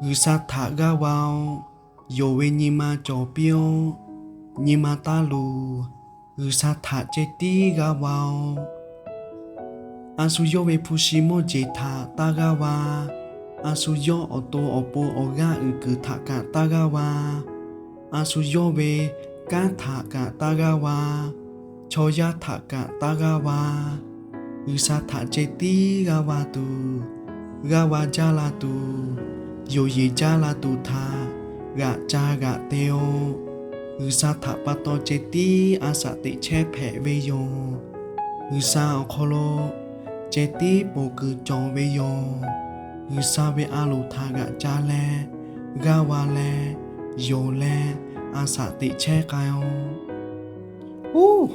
G'uiˬsha htaꞈ g'aˇ va-oˬ. Yonˍ ve nyi ma cawˬ piˇ-oˆ. Nyi ma taˇ luˬ. G'uiˬsha htaꞈ ceh tiˉ g'aˇ va-oˬ. A shu yawˇ ve hpu shi mawˇ jeˬ htaꞈ taˇ g'aˇ va. A shu yawˇ awˬ to awˬ pon awˬ g'aˇ uiˍ kuiˬ htaꞈ kaꞈ taˇ g'aˇ va. A shu yawˇ ve kanˉ htaꞈ kaꞈ taˇ g'aˇ va. Chaw yaˇ htaꞈ kaꞈ taˇ g'aˇ va. G'uiˬsha htaꞈ ceh tiˉ g'aˇ va tuˬ, g'aˇ va jaˇ la tuˬ, yonˍ yeˬ jaˇ la tuˬ htaꞈ g'aꞈ ca g'aꞈ te-oˆ. G'uiˬsha htaꞈ pa taw ceh tiˉ a shaꞈ teꞈ chehˇ hpehꞈ ve yoˬ. G'uiˬsha awˬ hk'aw lo ceh tiˉ ponˬ kuiˬ cawˬ ve yoˬ. G'uiˬsha ve a loˍ htaꞈ g'aꞈ ca leh, g'aˇ va leh, yonˍ leh, a shaꞈ teꞈ chehˇ k'ai-oˆ. Uˉ,